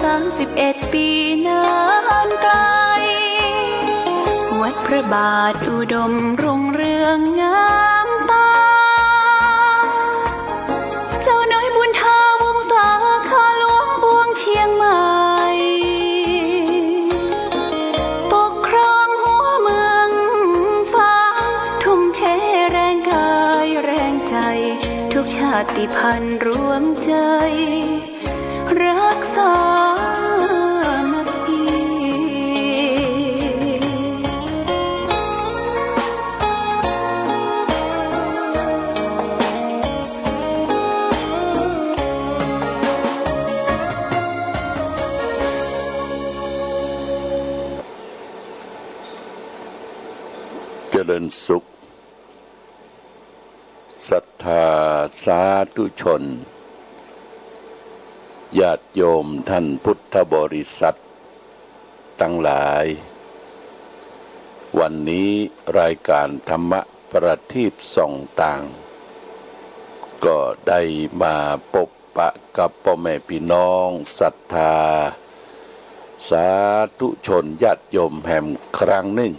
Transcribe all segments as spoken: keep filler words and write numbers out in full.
สามสิบเอ็ดปี๋นานไกล วัดพระบาทอุดมรุ่งเรืองงามตา เจ้าน้อยบุญถาวงศา ข้าหลวงปวงเชียงใหม่ ปกครองหัวเมืองฟ้า ทุ่มเทแรงกายแรงใจ ทุกชาติพันธุ์รวมใจ รักสามัคคี เจริญสุข ศรัทธาสาธุชน ญาติโยมท่านพุทธบริษัทตังหลาย วันนี้รายก๋านธรรมะประทีปส่องตาง ก็ได้มาปบ ปะกับป้อแม่ปี้น้องศรัทธาสาธุชนญาติโยมแหมครั้งนึ่ง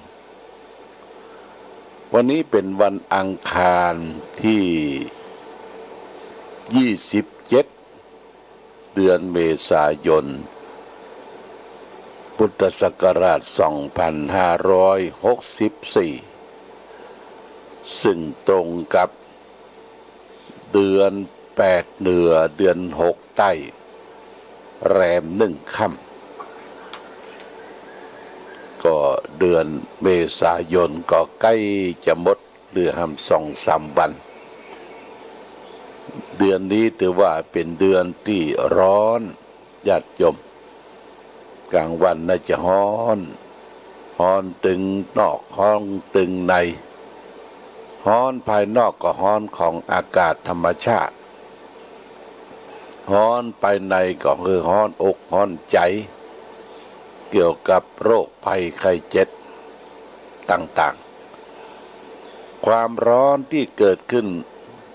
วันนี้เป๋นวันอังคารตี้ยี่สิบเจ็ด เดือนเมษายน พุทธศักราชสองพันห้าร้อยหกสิบสี่ ซึ่งตรงกับ เดือนแปดเหนือ เดือนหกใต้ แรมหนึ่งค่ำ ก็เดือนเมษายนก็ใก้จะหมดเหลือหำสองสามวัน เดือนนี้ถือว่าเป๋นเดือนตี้ฮ้อน ญาติโยม ก๋างวันน่าจะฮ้อน ฮ้อนตึงนอก ฮ้อนตึงใน ฮ้อนภายนอกก็ฮ้อนของอากาศธรรมชาติ ฮ้อนภายในก็คือฮ้อนอกฮ้อนใจ๋ เกี่ยวกับโรคภัยไข้เจ็บต่างๆ ความฮ้อนตี้เกิดขึ้น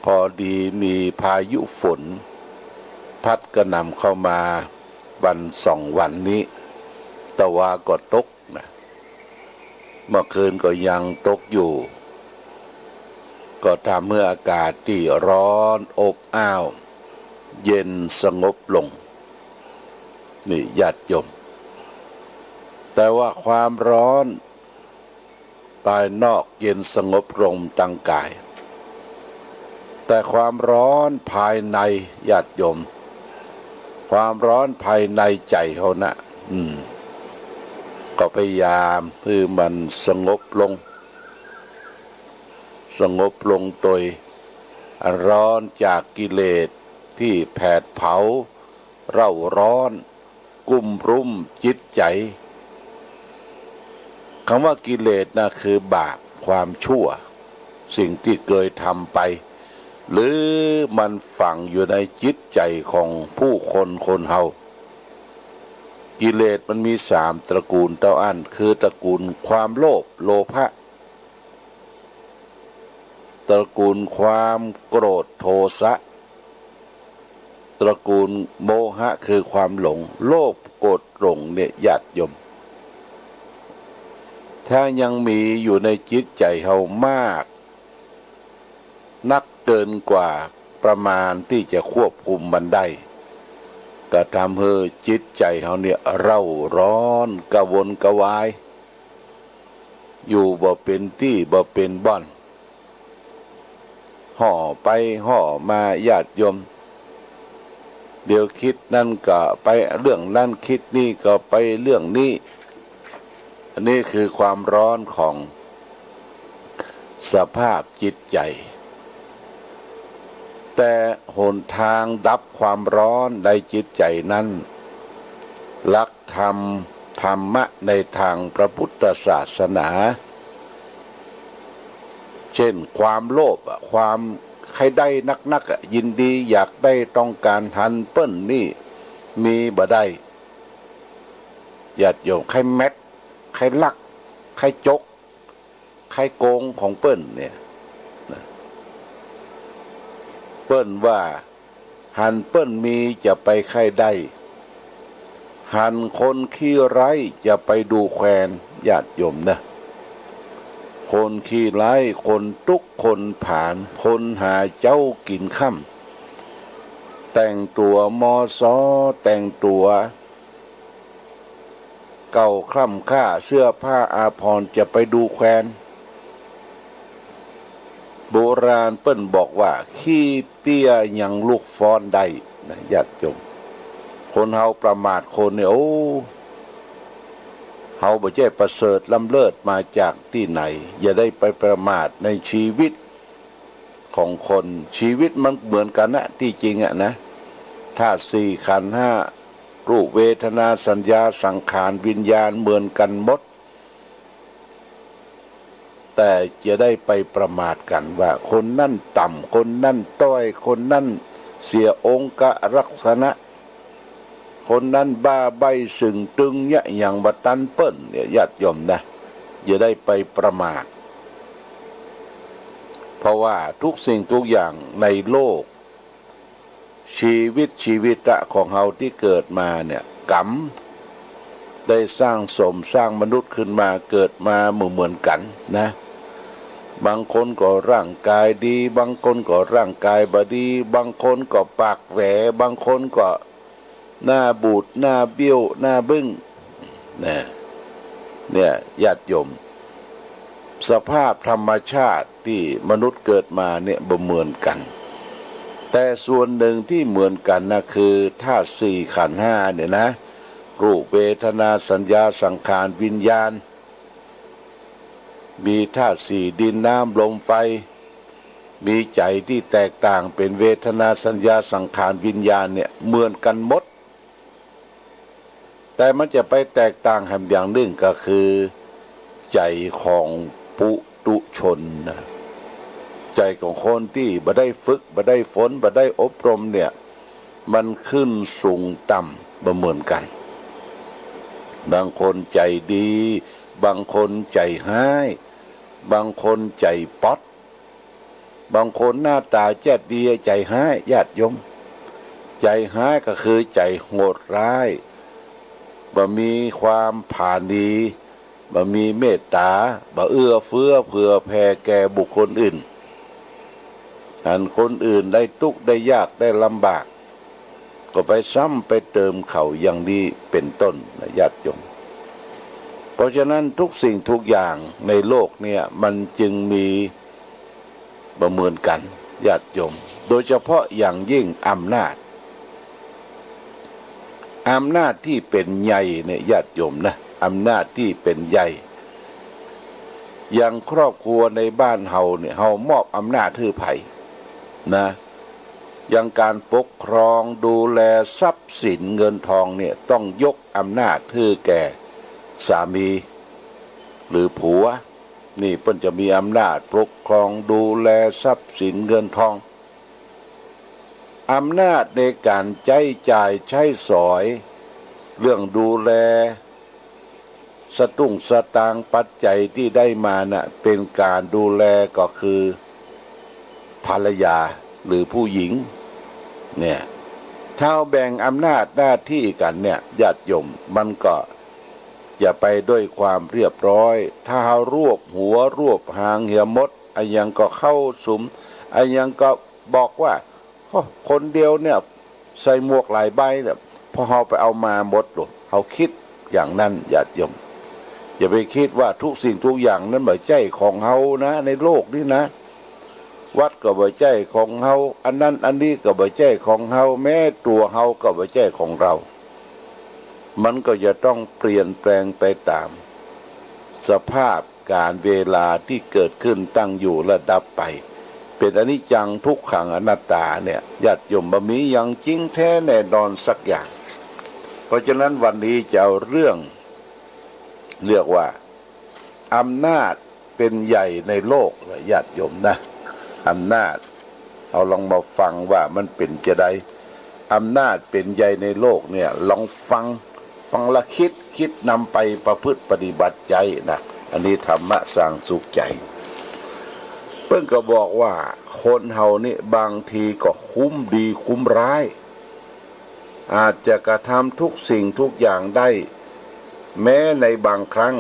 พอดีมีพายุฝนพัดกระหน่ำเข้ามาวันสองวันนี้ ตะวาก็ตกนะ เมื่อคืนก็ยังตกอยู่ ก็ทำหื้ออากาศตี้ฮ้อนอบอ้าว เย็นสงบลง นี่ญาติโยม แต่ว่าความฮ้อน ภายนอกเย็นสงบลงตางก๋าย แต่ความฮ้อนภายใน ญาติโยม ความฮ้อนภายในใจ๋เฮานะ อืม ก็พยายามหื้อมันสงบลง สงบลงโตยอันฮ้อนจากกิเลสตี้แผดเผา เร้าร้อน กุ้มรุ้มจิตใจ๋ กำว่ากิเลสนะ คือบาปความชั่ว สิ่งตี้เกยทำไป หรือมันฝังอยู่ในจิตใจ๋ของผู้คนคนเฮา กิเลสมันมีสามตระกูลเต้าอั้น คือตระกูลความโลภ โลภะ ตระกูลความโกรธ โทสะ ตระกูลโมหะ คือความหลง โลภ โกรธ หลง เนี่ย ญาติโยม ถ้ายังมีอยู่ในจิตใจ๋เฮามากนักเกินกว่าประมาณตี้จะควบคุมมันได้ ก็ทำหื้อจิตใจ๋เฮาเนี่ยเร้าร้อน กระวนกระวาย อยู่บ่เป๋นตี้บ่เป๋นบ่อน ห่อไปห่อมา ญาติโยม เดี๋ยวกึ๊ดนั้นก็ไปเรื่องนั้น กึ๊ดนี้ก็ไปเรื่องนี้ อันนี้คือความฮ้อนของสภาพจิตใจ๋ แต่หนตางดับความฮ้อนในจิตใจ๋นั้น หลักธรรม ธรรมะในตางพระพุทธศาสนา เจ้นความโลภอะ ความใค่ได้นักๆ อะ ยินดีอยากได้ ต้องก๋านหันเปิ้นนี่ มีบ่ได้ ญาติโยม ใค่แม็ก ใค่ลัก ใค่จก ใค่โกงของเปิ้นเนี่ยนะ เปิ้นว่าหันเปิ้นมีจะไปใค่ได้ หันคนขี้ไร้จะไปดูแควน ญาติโยมนะ คนขี้ไร้ คนตุ๊กข์ คนผาน คนหาเจ๊ากิ๋นค่ำ แต่งตั๋วมอซอ แต่งตั๋วเก่าคร่ำคร่า เสื้อผ้าอาภรณ์จะไปดูแควน โบราณเปิ้นบอกว่า ขี้เปี้ยยังลุกฟ้อนได้นะ ญาติโยม คนเฮาประมาทคนเนี่ย โอ้ เฮาบ่ใจ้ประเสริฐล้ำเลิศมาจากตี้ไหน อย่าได้ไปประมาทในชีวิตของคน ชีวิตมันเหมือนกั๋นนะ ตี้จริงอะนะ ธาตุสี่ขันธ์ห้า รูป เวทนา สัญญา สังขาร วิญญาณ เหมือนกั๋นหมด แต่จะได้ไปประมาทกั๋นว่า คนนั้นต่ำ คนนั้นต้อย คนนั้นเสียองคลักษณะ คนนั้นบ้าใบ้เสิ่งตึงเยียะหยังบ่ตันเปิ้นเนี่ย ญาติโยมนะ อย่าได้ไปประมาท เพราะว่าทุกสิ่งทุกอย่างในโลก ชีวิต ชีวิตะของเฮาตี้เกิดมาเนี่ย ก๋รรมได้สร้างสม สร้างมนุษย์ขึ้นมา เกิดมาบ่เหมือนกั๋นนะ บางคนก็ร่างกายดี บางคนก็ร่างกายบ่ดี บางคนก็ปากแหว บางคนก็หน้าบูด หน้าเบี้ยว หน้าบึ้ง นะ เนี่ย ญาติโยม สภาพธรรมชาติตี้มนุษย์เกิดมาเนี่ยบ่เหมือนกั๋น แต่ส่วนหนึ่งตี้เหมือนกั๋นนะ คือธาตุสี่ขันธ์ห้าเนี่ยนะ รูป เวทนา สัญญา สังขาร วิญญาณ มีธาตุสี่ ดิน น้ำ ลม ไฟ มีใจ๋ตี้แตกต่าง เป๋นเวทนา สัญญา สังขาร วิญญาณเนี่ย เหมือนกั๋นหมด แต่มันจะไปแตกต่างแหมอย่างนึ่งก็คือ ใจ๋ของปุถุชนนะ ใจ๋ของคนตี้บ่ได้ฝึก บ่ได้ฝน บ่ได้อบรมเนี่ย มันขึ้นสูงต่ำบ่เหมือนกั๋น บางคนใจ๋ดี บางคนใจ๋ฮ้าย บางคนใจ๋ป๊อด บางคนหน้าต๋าแจ้ดดี ใจ๋ฮ้าย ญาติโยม ใจ๋ฮ้ายก็คือใจ๋โหดร้าย บ่มีความผานี บ่มีเมตต๋า บ่เอื้อเฟื้อเผื่อแผ่แก่บุคคลอื่น หันคนอื่นได้ตุ๊กข์ได้ยากได้ลำบาก ก็ไปซ้ำไปเติมเขา อย่างนี้เป๋นต้นนะ ญาติโยม เพราะฉะนั้นทุกสิ่งทุกอย่างในโลกเนี่ย มันจึงมีบ่เหมือนกั๋น ญาติโยม โดยเฉพาะอย่างยิ่งอำนาจ อำนาจตี้เป๋นใหญ่เนี่ย ญาติโยมนะ อำนาจตี้เป๋นใหญ่ อย่างครอบครัวในบ้านเฮาเนี่ย เฮามอบอำนาจหื้อใผนะ อย่างก๋านปกครองดูแลทรัพย์สินเงินทองเนี่ย ต้องยกอำนาจหื้อแก่สามีหรือผัว นี่เปิ้นจะมีอำนาจปกครองดูแลทรัพย์สินเงินทอง อำนาจในก๋านใจ๊จ่ายใจ๊สอย เรื่องดูแลสตุ้งสตางค์ปัจจัยตี้ได้มาน่ะ เป๋นก๋านดูแลก็คือภรรยาหรือผู้หญิง เนี่ย ถ้าเฮาแบ่งอำนาจหน้าตี้กั๋นเนี่ย ญาติโยม มันก็จะไปด้วยความเรียบร้อย ถ้าเฮารวบหัวรวบหางเหียหมด อะหยังก็เข้าสุม อะหยังก็บอกว่า โอ้ คนเดียวเนี่ย ใส่หมวกหลายใบเนี่ย พอเฮาไปเอามาหมดโลด เฮาคิดอย่างนั้น ญาติโยม อย่าไปคิดว่าทุกสิ่งทุกอย่างนั้นบ่ใจ้ของเฮานะ ในโลกนี้นะ วัดก็บ่ใจ้ของเฮา อันนั้นอันนี้ก็บ่ใจ้ของเฮา แม้ตั๋วเฮาก็บ่ใจ้ของเฮา มันก็จะต้องเปลี่ยนแปลงไปต๋ามสภาพ ก๋านเวลาตี้เกิดขึ้น ตั้งอยู่ และดับไป เป๋นอนิจจัง ทุกขัง อนัตตาเนี่ย ญาติโยม บ่มีหยังจริงแท้แน่นอนสักอย่าง เพราะฉะนั้นวันนี้จะเอาเรื่อง เรียกว่า อำนาจเป๋นใหญ่ในโลกนะ ญาติโยมนะ อำนาจ เฮาลองมาฟังว่ามันเป๋นจาใด อำนาจเป๋นใหญ่ในโลกเนี่ย ลองฟัง ฟังและคิด คิดนำไปประพฤติปฏิบัติใจ๊นะ อันนี้ธรรมะสร้างสุขใจ๋ เปิ้นก็บอกว่าคนเฮานี่บางทีก็คุ้มดีคุ้มร้าย อาจจะกระทำทุกสิ่งทุกอย่างได้ แม้ในบางครั้ง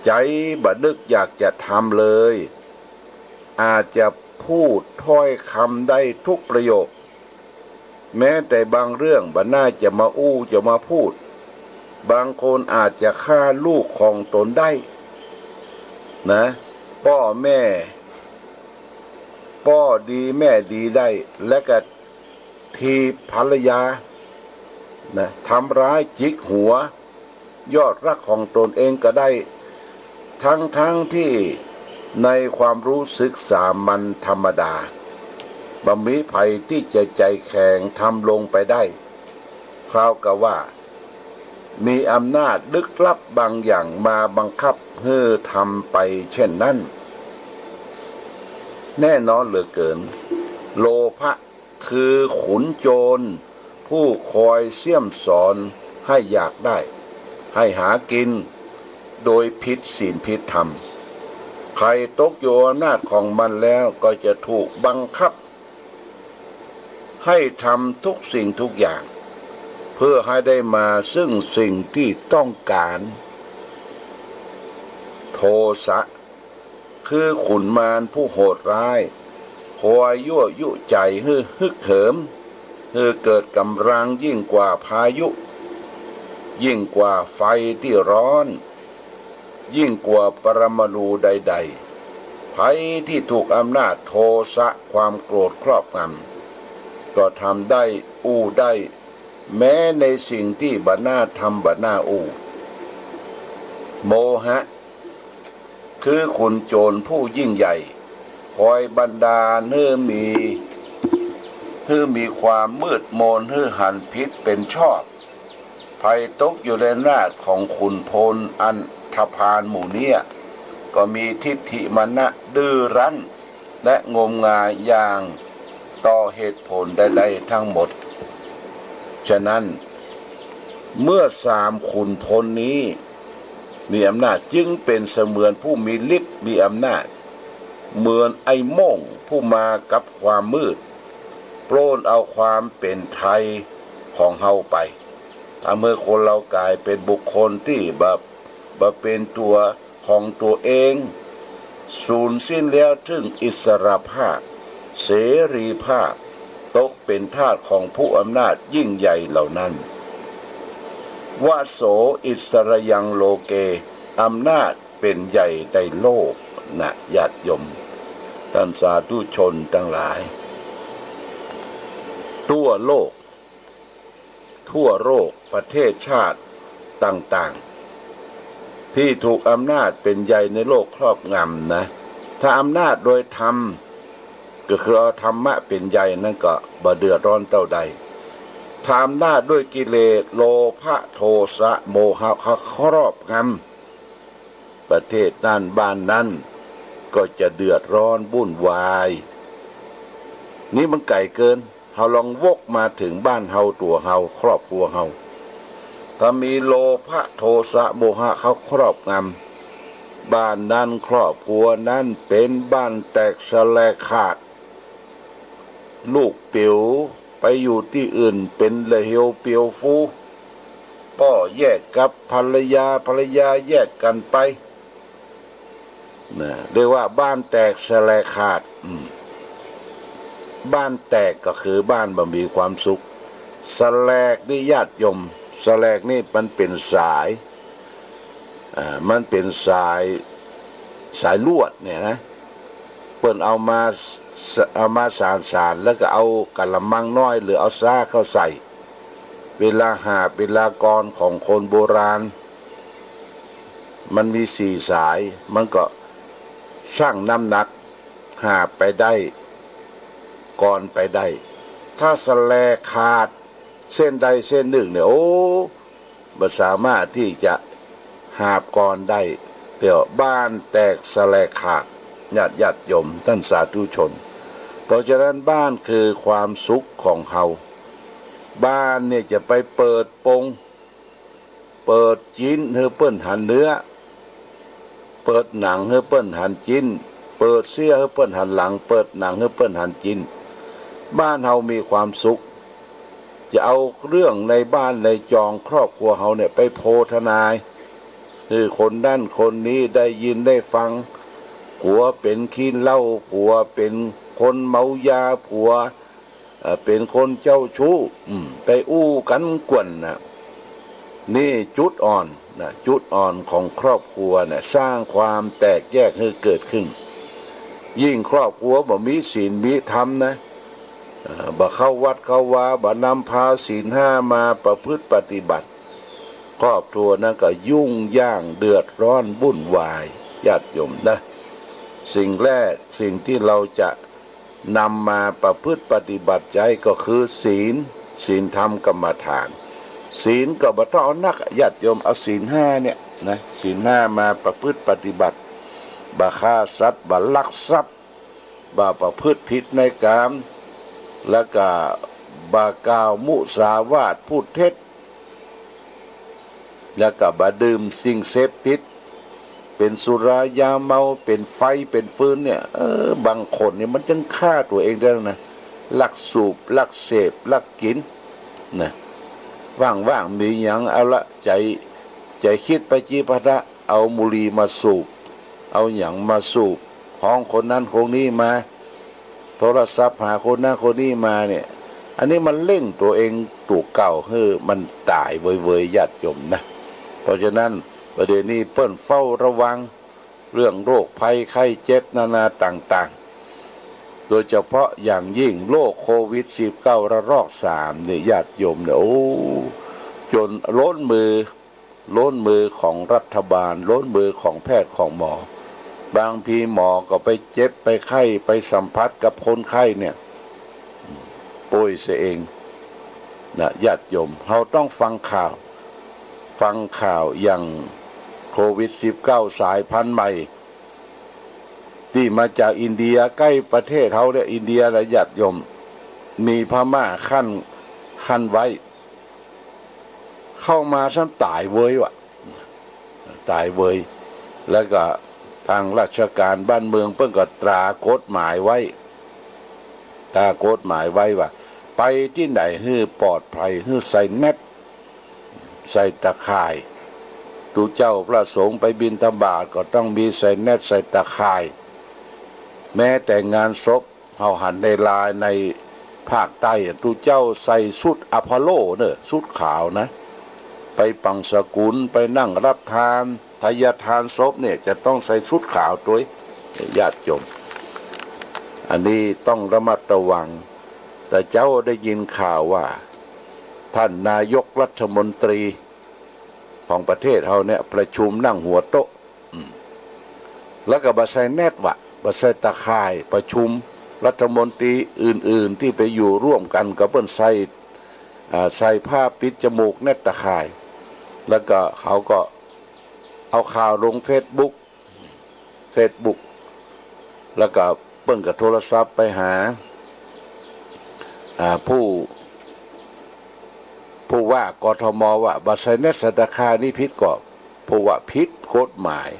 ใจ๋บ่นึกอยากจะทำเลย อาจจะพูดถ้อยกำได้ทุกประโยค แม้แต่บางเรื่องบ่น่าจะมาอู้จะมาพูด บางคนอาจจะฆ่าลูกของตนได้ นะ ป้อแม่ ป้อดีแม่ดีได้ และก็ถีบภรรยา นะ ทำร้ายจิกหัว ยอดรักของตนเองก็ได้ ทั้งๆ ที่ในความรู้สึกสามัญธรรมดา บ่มีใผที่จะใจ๋แข็งทำลงไปได้ คราวกับว่า มีอำนาจลึกลับบางอย่างมาบังคับหื้อทำไปเช่นนั้น แน่นอนเหลือเกิน โลภะ คือขุนโจรผู้คอยเสี้ยมสอนให้อยากได้ ให้หากินโดยผิดศีลผิดธรรม ใผตกอยู่อำนาจของมันแล้วก็จะถูกบังคับให้ทำทุกสิ่งทุกอย่าง เพื่อให้ได้มาซึ่งสิ่งที่ต้องการ โทสะ คือขุนมารผู้โหดร้าย คอยยั่วยุใจ๋หื้อฮึกเหิม หื้อเกิดกำลังยิ่งกว่าพายุ ยิ่งกว่าไฟที่ร้อน ยิ่งกว่าปรมาณูใดๆ ใผที่ถูกอำนาจโทสะความโกรธครอบงำ ก็ทำได้อู้ได้ แม้ในสิ่งที่บ่น่าทำบ่น่าอู้ โมหะ คือขุนโจรผู้ยิ่งใหญ่ คอยบันดาลหื้อมี หื้อมีความมืดมน หื้อหันผิดเป็นชอบ ใผตกอยู่ในอำนาจของขุนพลอันธพาลหมู่เนี้ย ก็มีทิฐิมานะดื้อรั้น และงมงายอย่างต่อเหตุผลใดๆ ทั้งหมด ฉะนั้น เมื่อสามขุนพลนี้มีอำนาจ จึงเป๋นเสมือนผู้มีฤทธิ์มีอำนาจ เหมือนไอ้โม่งผู้มากับความมืด ปล้นเอาความเป๋นไทยของเฮาไป ทำหื้อคนเฮากลายเป๋นบุคคลตี้บ่ บ่เป๋นตั๋วของตั๋วเอง สูญสิ้นแล้วซึ่งอิสรภาพ เสรีภาพ ตกเป๋นทาสของผู้อำนาจยิ่งใหญ่เหล่านั้น วโส อิสรยัง โลเก อำนาจเป๋นใหญ่ในโลกนะ ญาติโยม ต้านสาธุชนตังหลาย ทั่วโลก ทั่วโลก ประเทศชาติต่างๆ ตี้ถูกอำนาจเป๋นใหญ่ในโลกครอบงำนะ ถ้าอำนาจโดยธรรม ก็คือเอาธรรมะเป๋นใหญ่นั้นก็บ่เดือดร้อนเต้าใด ถ้าอำนาจด้วยกิเลส โลภะ โทสะ โมหะ ครอบงำ ประเทศนั้นบ้านนั้นก็จะเดือดร้อนวุ่นวาย นี่มันไก๋เกิน เฮาลองวกมาเถิงบ้านเฮาตั๋วเฮา ครอบครัวเฮา ถ้ามีโลภะ โทสะ โมหะ เข้าครอบงำ บ้านนั้นครอบครัวนั้นเป๋นบ้านแตกสะแหลกขาด ลูกปิ๋วไปอยู่ตี้อื่นเป๋นละเหวเปียวฟู ป้อแยกกับภรรยา ภรรยาแยกกั๋นไป นะ เรียกว่าบ้านแตกสะแหลกขาด อืม บ้านแตกก็คือบ้านบ่มีความสุข สะแหลกนี่ญาติโยม สะแหลกนี่มันเป๋นสาย อ่า มันเป๋นสาย สายลวดเนี่ยนะ เปิ้นเอามาส- เอามาสานๆ แล้วก็เอากะละมังน้อยหรือเอาซ้าเข้าใส่ เวลาหาบ เวลากรของคนโบราณ มันมีสี่สาย มันก็ชั่งน้ำหนัก หาบไปได้ กรไปได้ ถ้าสะแหลกขาดเส้นใดเส้นนึ่งเนี่ย โอ้ บ่สามารถตี้จะหาบกรได้ เรียกว่าบ้านแตกสะแหลกขาด ญาติ ญาติโยม ต้านสาธุชน เพราะฉะนั้นบ้านคือความสุขของเฮา บ้านเนี่ยจะไปเปิดปง เปิดจิ๊นหื้อเปิ้นหันเนื้อ เปิดหนังหื้อเปิ้นหันจิ๊น เปิดเสื้อหื้อเปิ้นหันหลัง เปิดหนังหื้อเปิ้นหันจิ๊น บ้านเฮามีความสุข จะเอาเรื่องในบ้านในจองครอบครัวเฮาเนี่ยไปโพทนาย คือคนนั้นคนนี้ได้ยินได้ฟัง ผัวเป๋นขี้เหล้า ผัวเป๋นคนเมายา ผัว เอ่อ เป๋นคนเจ้าชู้ อืม ไปอู้กั๋นก่วนน่ะ นี่จุดอ่อนนะ จุดอ่อนของครอบครัวเนี่ย สร้างความแตกแยกหื้อเกิดขึ้น ยิ่งครอบครัวบ่มีศีลมีธรรมนะ เอ่อ บ่เข้าวัดเข้าวา บ่นำพาศีลห้ามาประพฤติปฏิบัติ ครอบครัวนั้นก็ยุ่งยากเดือดร้อนวุ่นวาย ญาติโยมนะ สิ่งแรก สิ่งที่เราจะนำมาประพฤติปฏิบัติใจ๊ก็คือศีล ศีลธรรมกรรมฐาน ศีลก็บ่ต้องเอานัก ญาติโยม เอาศีลห้าเนี่ยนะ ศีลห้ามาประพฤติปฏิบัติ บ่ฆ่าสัตว์ บ่ลักทรัพย์ บ่ประพฤติผิดในกาม แล้วก็บ่กล่าวมุสาวาท พูดเท็จ แล้วก็บ่ดื่มสิ่งเสพติด เป๋นสุรายาเมา เป๋นไฟ เป๋นฟืนเนี่ย เออ บางคนเนี่ยมันจั้งฆ่าตั๋วเองได้นะ ลักสูบ ลักเสพ ลักกิ๋นนะ ว่างๆ มีหยัง เอาละ ใจ๋ ใจ๋คิดไปจิปาถะ เอาบุหรี่มาสูบ เอาหยังมาสูบ ฮ้องคนนั้นคนนี้มา โทรศัพท์หาคนนั้นคนนี้มาเนี่ย อันนี้มันเล่งตั๋วเองตั๋วเก่าหื้อมันต๋ายเวยๆ ญาติโยมนะ เพราะฉะนั้นประเดี๋ยวนี้เปิ้นเฝ้าระวังเรื่องโรคภัยไข้เจ็บนานาต่างๆ โดยเฉพาะอย่างยิ่งโรคโควิดสิบเก้าระลอกสามนี่ ญาติโยมเนี่ย โอ้ จ๋นล้นมือ ล้นมือของรัฐบาล ล้นมือของแพทย์ของหมอ บางทีหมอก็ไปเจ็บไปไข้ ไปสัมผัสกับคนไข้เนี่ย ป่วยเสียเองนะ ญาติโยม เฮาต้องฟังข่าว ฟังข่าวอย่างโควิดสิบเก้าสายพันธุ์ใหม่ ตี้มาจากอินเดีย ใก้ประเทศเฮาเนี่ย อินเดียละ ญาติโยม มีพม่ากั้น กั้นไว้ เข้ามาซ้ำต๋ายเวยว่ะ ต๋ายเวย แล้วก็ตางราชก๋านบ้านเมืองเปิ้นก็ตรากฎหมายไว้ ตรากฎหมายไว้ว่า ไปตี้ไหนหื้อปลอดภัย หื้อใส่เน็ต ใส่ตะข่าย ตุ๊เจ้าพระสงฆ์ไปบิณฑบาตก็ต้องมีใส่เน็ต ใส่ตะข่าย แม้แต่งานศพ เฮาหันในไลน์ในภาคใต้อะ ตุ๊เจ้าใส่ชุดอพอลโลเน่อ ชุดขาวนะ ไปปังสกุล ไปนั่งรับทาน ไทยทานศพเนี่ย จะต้องใส่ชุดขาวตวย ญาติโยม อันนี้ต้องระมัดระวัง แต่เจ้าได้ยินข่าวว่า ท่านนายกรัฐมนตรีของประเทศเฮาเนี่ย ประชุมนั่งหัวโต๊ะ อืม แล้วก็บ่ใส่เน็ตว่ะ บ่ใส่ตะข่าย ประชุมรัฐมนตรีอื่นๆ ตี้ไปอยู่ร่วมกั๋นกับเปิ้นใส่ อ่า ใส่ผ้าปิดจมูก เน็ตตะข่าย แล้วก็เขาก็เอาข่าวลงเฟซบุ๊ก เฟซบุ๊ก แล้วก็เปิ้นก็โทรศัพท์ไปหา อ่า ผู้ ผู้ว่ากทม ว่าบ่ใส่เน็ตใส่ตะข่ายนี่ผิดก่อ เพราะว่าผิดกฎหมาย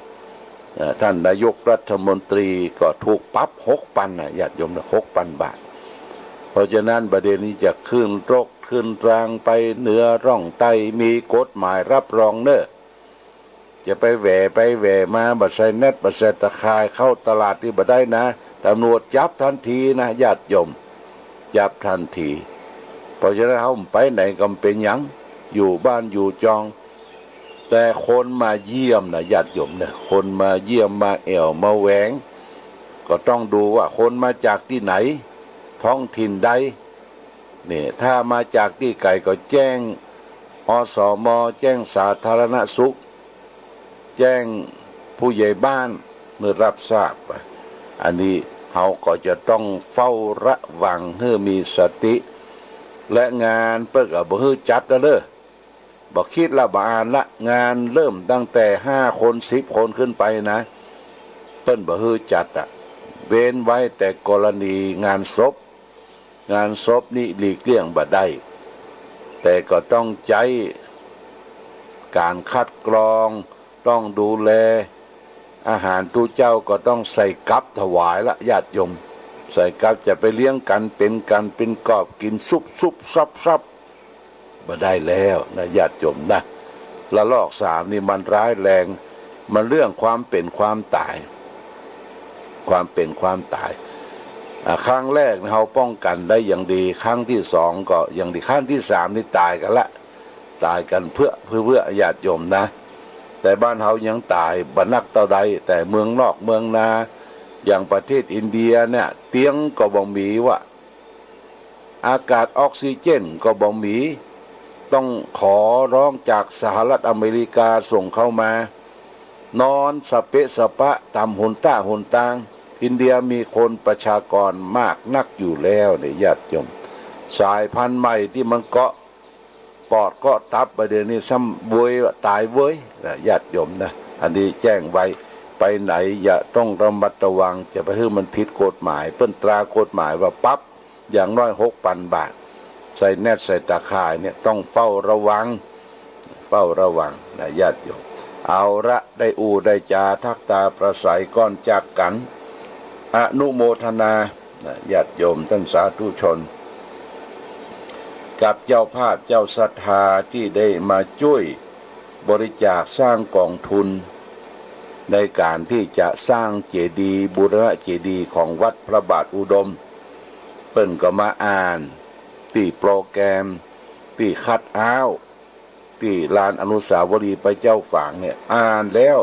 เอ่อ ท่านนายกรัฐมนตรีก็ถูกปรับหกปันนะ ญาติโยมนะ หกปันบาท เพราะฉะนั้นประเด็นนี้จะขึ้นรกขึ้นรางไปเหนือร่องใต้ มีกฎหมายรับรองเน่อ จะไปแหว่ไปแหว่มา บ่ใส่เน็ต บ่ใส่ตะข่าย เข้าตลาดตี้บ่ได้นะ ตำรวจจับทันทีนะ ญาติโยม จับทันที เพราะฉะนั้นเฮาไปไหนก็บ่เป๋นหยัง อยู่บ้านอยู่จอง แต่คนมาเยี่ยมนะ ญาติโยมนะ คนมาเยี่ยมมาแอ่วมาแหวง ก็ต้องดูว่าคนมาจากตี้ไหน ท้องถิ่นใด นี่ ถ้ามาจากตี้ไก๋ก็แจ้ง อสม แจ้งสาธารณสุข แจ้งผู้ใหญ่บ้านหื้อรับทราบ อันนี้เฮาก็จะต้องเฝ้าระวังหื้อมีสติ และงานเปิ้นก็บ่หื้อจัดละเน่อ บ่คิดละบ่อ่านละ งานเริ่มตั้งแต่ห้าคนสิบคนขึ้นไปนะ เปิ้นบ่หื้อจัดอะ เว้นไว้แต่กรณีงานศพ งานศพนี่หลีกเลี่ยงบ่ได้ แต่ก็ต้องใจ๊ก๋านคัดกรอง ต้องดูแล อาหารตุ๊เจ้าก็ต้องใส่กั๊บถวายละ ญาติโยม ใส่กั๊บ จะไปเลี้ยงกั๋นเป๋นกั๋นเป๋นกอบ กิ๋นซุบซุบซับซับ บ่ได้แล้วนะญาติโยมนะ ระลอกสามนี่มันร้ายแรง มันเรื่องความเป๋นความต๋าย ความเป๋นความต๋าย อ่า ครั้งแรกเฮาป้องกั๋นได้อย่างดี ครั้งตี้สองก็อย่างดี ครั้งตี้สามนี่ต๋ายกั๋นละ ต๋ายกั๋นเปื้อ เปื้อ เปื้อญาติโยมนะ แต่บ้านเฮายังต๋ายบ่นักเต้าใด แต่เมืองนอกเมืองนา อย่างประเทศอินเดียเนี่ย เตียงก็บ่มีวะ อากาศออกซิเจนก็บ่มี ต้องขอร้องจากสหรัฐอเมริกาส่งเข้ามา นอนสะเปะสะปะต๋ามหนต้าหนตาง อินเดียมีคนประชากรมากนักอยู่แล้วเนี่ยญาติโยม สายพันธุ์ใหม่ตี้มันเกาะปอดเกาะตับบ่าเดี่ยวนี้ซ้ำเวยว่าต๋ายเวยนะญาติโยมนะ อันนี้แจ้งไว้ ไปไหนอย่าต้องระมัดระวัง จะไปหื้อมันผิดกฎหมาย เปิ้นตรากฎหมายว่าปรับ อย่างน้อยหกปันบาท ใส่เน็ตใส่ต๋าข่ายเนี่ยต้องเฝ้าระวัง เฝ้าระวังนะญาติโยม เอาละ ได้อู้ได้จ๋าทักตาปราศรัยก่อนจากกั๋น อนุโมทนานะญาติโยมต้านสาธุชน กับเจ้าภาพเจ้าศรัทธาตี้ได้มาจ้วยบริจาคสร้างก๋องทุน ในก๋านตี้จะสร้างเจดีย์ บูรณะเจดีย์ของวัดพระบาทอุดม เปิ้นก็มาอ่านตี้โปรแกรม ตี้คัทเอาท์ ตี้ลานอนุสาวรีย์พระเจ้าฝางเนี่ย อ่านแล้ว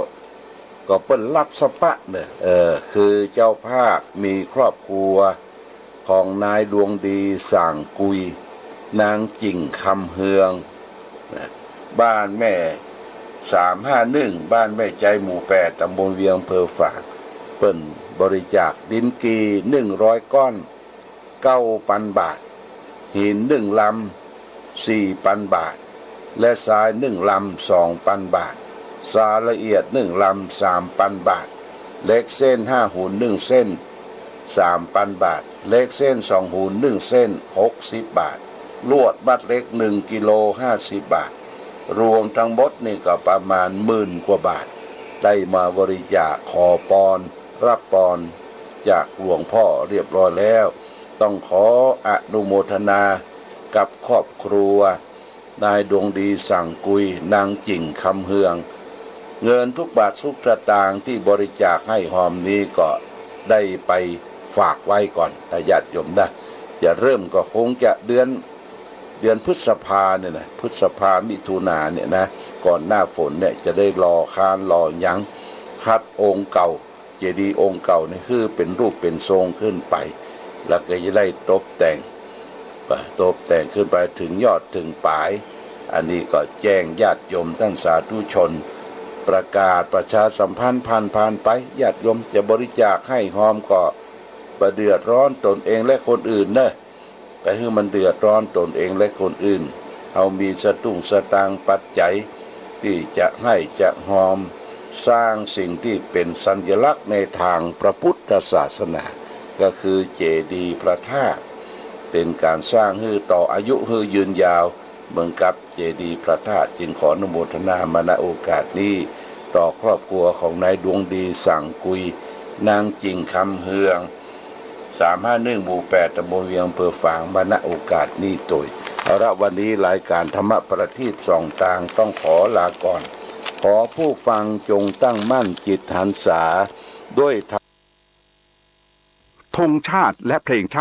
ก็เปิ้นฮับสะปะเนี่ย เออ คือเจ้าภาพมีครอบครัวของนายดวงดี ส่างกุย นางจิ่ง คำเฮือง นะ บ้านแม่ สามห้าหนึ่ง บ้านแม่ใจ หมู่แปด ต๋ำบลเวียง อำเภอฝาง เปิ้นบริจาคดินกี่ หนึ่งร้อยก้อน เก้าปันบาท หินหนึ่งลำ สี่ปันบาท และทรายหนึ่งลำ สองปันบาท ทรายละเอียดหนึ่งลำ สามปันบาท เหล็กเส้นห้าหุนหนึ่งเส้น สามปันบาท เหล็กเส้นสองหุนหนึ่งเส้น หกสิบบาท ลวดมัดเหล็กหนึ่งกิโล ห้าสิบบาท รวมตังหมดนี่ก็ประมาณหมื่นกว่าบาท ได้มาบริจาคขอปอน ฮับปอนจากหลวงพ่อเรียบร้อยแล้ว ต้องขออนุโมทนากับครอบครัว นายดวงดี ส่างกุย นางจิ่ง คำเฮือง เงินทุกบาททุกสตางค์ตี้บริจาคหื้อหอมนี้ก็ได้ไปฝากไว้ก่อนนะญาติโยมนะ จะเริ่มก็คงจะเดือน เดือนพฤษภาเนี่ยนะ พฤษภา มิถุนาเนี่ยนะ ก่อนหน้าฝนเนี่ยจะได้หล่อคานหล่อหยัง ฮัดองค์เก่า เจดีย์องค์เก่านี่คือเป๋นรูปเป๋นทรงขึ้นไป แล้วก็จะได้ตบแต่ง ตบแต่งขึ้นไปเถิงยอดเถิงป๋าย อันนี้ก็แจ้งญาติโยมต้านสาธุชน ประกาศประชาสัมพันธ์ผ่านๆ ไป ญาติโยมจะบริจาคหื้อหอมก็บ่เดือดร้อนตนเองและคนอื่นเนอะ ไปหื้อมันเดือดร้อนตนเองและคนอื่น เฮามีสตุ้งสตางค์ปัจจัยตี้จะหื้อจะหอม สร้างสิ่งตี้เป๋นสัญลักษณ์ในตางพระพุทธศาสนา ก็คือเจดีย์พระธาตุ เป๋นก๋านสร้างหื้อต่ออายุหื้อยืนยาว เหมือนกับเจดีย์พระธาตุ จึงขออนุโมทนามา ณ โอกาสนี้ ต่อครอบครัวของนายดวงดี ส่างกุย นางจิ่ง คำเฮือง สามห้าหนึ่ง หมู่แปด ต๋ำบลเวียง อำเภอฝาง มา ณ โอกาสนี้โตย เอาละ วันนี้รายการธรรมประทีปส่องตางต้องขอลาก่อน ขอผู้ฟังจงตั้งมั่นจิตหันษาด้วยธรรม ธงชาติและเพลงชาติ